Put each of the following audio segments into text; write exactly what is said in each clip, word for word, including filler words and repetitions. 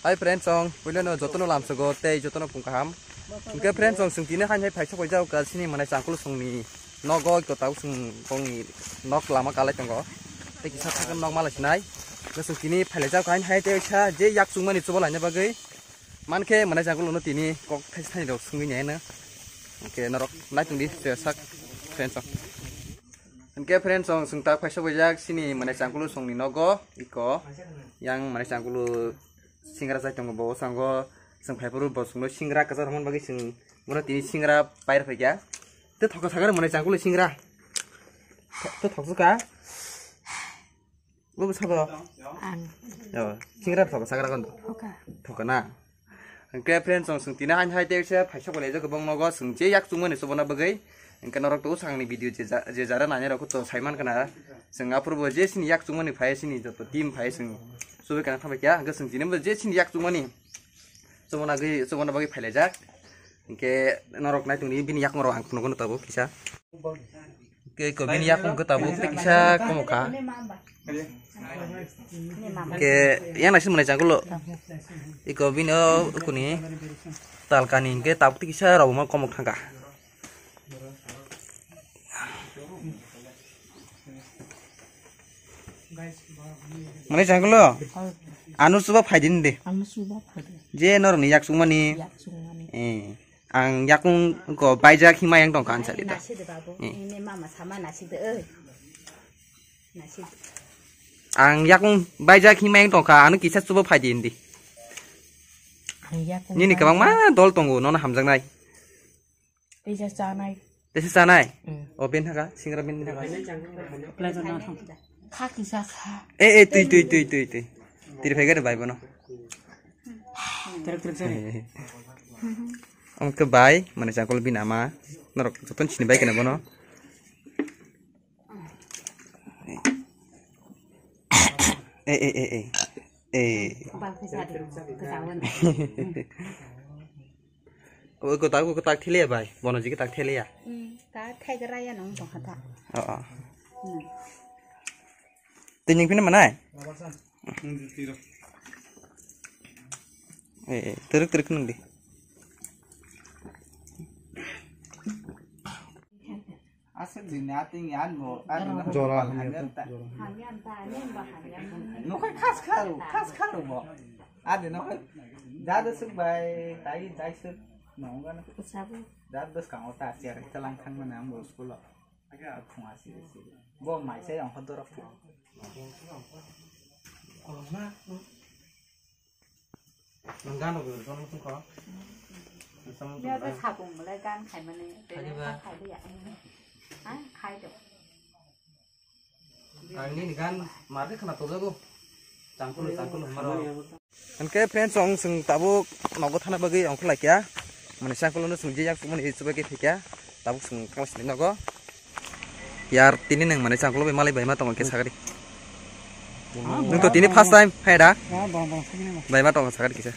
Hi friends, song puilano jotono lamsogo tei jotono pung kaham. Hwnkhe friends, song chwng tini hain hai phaisa paijak ka sini manai changkulu songni nogo, iko tabuk chwng bongni nok lama kalai tongo. Tei kisa thakgwi nok malai sinai. Hwnkhe chwng tini phailaijak hain hai tei sa je yak chungmani chuba laina bagwi. Mankhe manai changkuluno tini kok thaisa thaini rok swngwi naino. Hwnkhe norok naitongdi sak friends, song. Hwnkhe friends, song chwng tak phaisa paijak sini manai changkulu songni nogo, iko yang manai changkulu singra chai tongo, bo sango chwng phaiphuru bo chwngno singra kwchar hwnmani bagwi chwng bono tini singra pair phaikha. Tei thoksa sakha manai changkulu singra. Tho-, tei thoksa kha. Bo sabo. Ang. Yo, singra thoksa sakha kon. Thoka. Thoka na. Hwnkhe friends, song chwng tini hain hai tei se phaisa bolai jagwi bong nogo chwng je yak chungmani chubana bagwi. Hwnkhe norok to usangni video je ja-, je jara nani rok to saiman kana. Chwng aphuru bo je sini yak chungmani phai sini joto team phai chwng. Subai kana thabai kya, hwnkhe chwng tini bo je sini yak chungmani. Chubana gwi, chubana bagwi phailaijak. Hwnkhe norok naitongdi bini yakung rok ang phunukgwno tabuk kisa. Hwnkhe iko bini yakung khe tabuk tei kisa komok kha. Hwnkhe yang naising manai changkulu. Iko bini o ukuni talkani hwnkhe tabuk tei kisa rwbuma komok thangkha. Manai changkulu. Anu chuba phaidi de. Anu chuba phaidi. Je norokni yak chungmani. Yak chungmani. Eh. Ang yakung ko baijak hima yang tongkha ansa de. Nasi de babu. Eh. Ini mama sama nasi de. Eh. Nasi. Ang yakung baijak hima yang tongkha anu kisa chuba phaidi indi. Ang yakung. Nini kwbangma dol tongo nono hamjaknai. Teisa chanai. Teisa chanai? Mm. O ben haka, singra ben haka. Kha kisa kha. Eh, eh, tui, tui, tui, tui, tui. Tiri phai gari bai bono. Trek, trek, trek. Ongke bai, manai changkulu bini ama. Norok joton sini bai kena bono. Eh, eh, eh, eh. Eh. Bal kisa de, kisa wan. O ko tak, ko tak thile bai. Bono jigi tak thile ya. Hmm, ta thai gara ya nong tong kha ta. Oh, oh. Hmm. Tini pina manai? Eh, eh, teruk teruk nung di. Aswk din ni ating yan bo, ari no jora pal hamya ta. Hamya ta, ani ba hamya. Nokhai khas kharu, khas kharu bo. Ade nokhai dada suk bai, tai dai suk nong gana. Sabu. Dada dos kang ota siar telang thang mana ambo school lo. Aga phung asi asi. Bo mai sai ang hodor phung. Nang gan rok rw tong tong kho. Samung tong. Sabung belai gan khai mani. Khai ba. Khai ba ya. Ah, khai do. Ang nini gan mari khana tojago. Changkulu, changkulu maro. Hwnkhe friends, ang chwng tabuk nogo thana bagwi ongkha laikya. Mani changkulu no chwng je yak mani chubai khe thikya. Tabuk chwng thangma sini nogo. Yar tini nang mani changkulu bai malai bai ma tongo khe sagri. Nung to tini first time hai da? Bai ma tongo sagri kisa.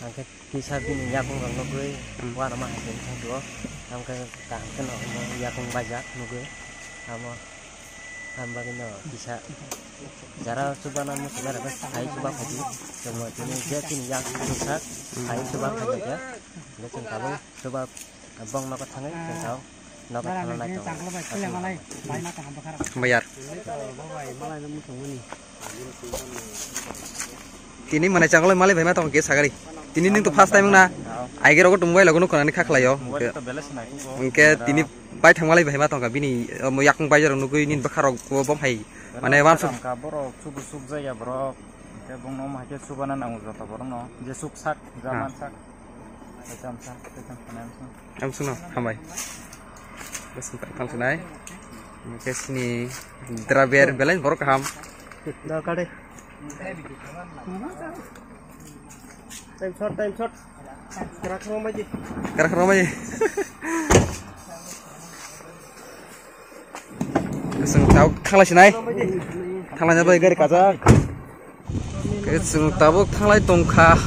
Ang khe kisa bini yakung rok nugwi wana ma hai thang duo. Ang khe kaham khe no yakung baijak nugwi. Amo. Ang bagwi no kisa jara chubana muchunai rok sai chuba phaidi. Chwng tini je chini yak chusak sai chuba phaidi khe. Hwnkhe chwng tabuk chuba bong nogo thangwi chwng tabuk nogo thangna nai tongo. Hambai yar. Tini mane changlo malai bai ma tongo khe sagari. Tini nung to first time na. Aige rogo to mobile logo nukho nani kha khlaio. Hwnkhe tini bai thang malai bai ma tongkha bini, omo yakung bai jaro nugwi nini bwkha rok bo bom hai. Mane wansuk. Borok chubu suk jaya borok. Hwnkhe bongno omo hai khe chubana nango joto borokno. Je suk sak, jaman sak. Hai tamsa, hai tamsa, hai tamsa. Ang suno, hambai. Bwswng tak thang sunai. Hwnkhe sini driver belai borok kaham. Dal kade. Time short, time short. Krak rong maji. Krak rong maji. Bwswng tabuk thanglai sinai. Thanglai bai gari kajak. Khe chwng tabuk thanglai tongkha.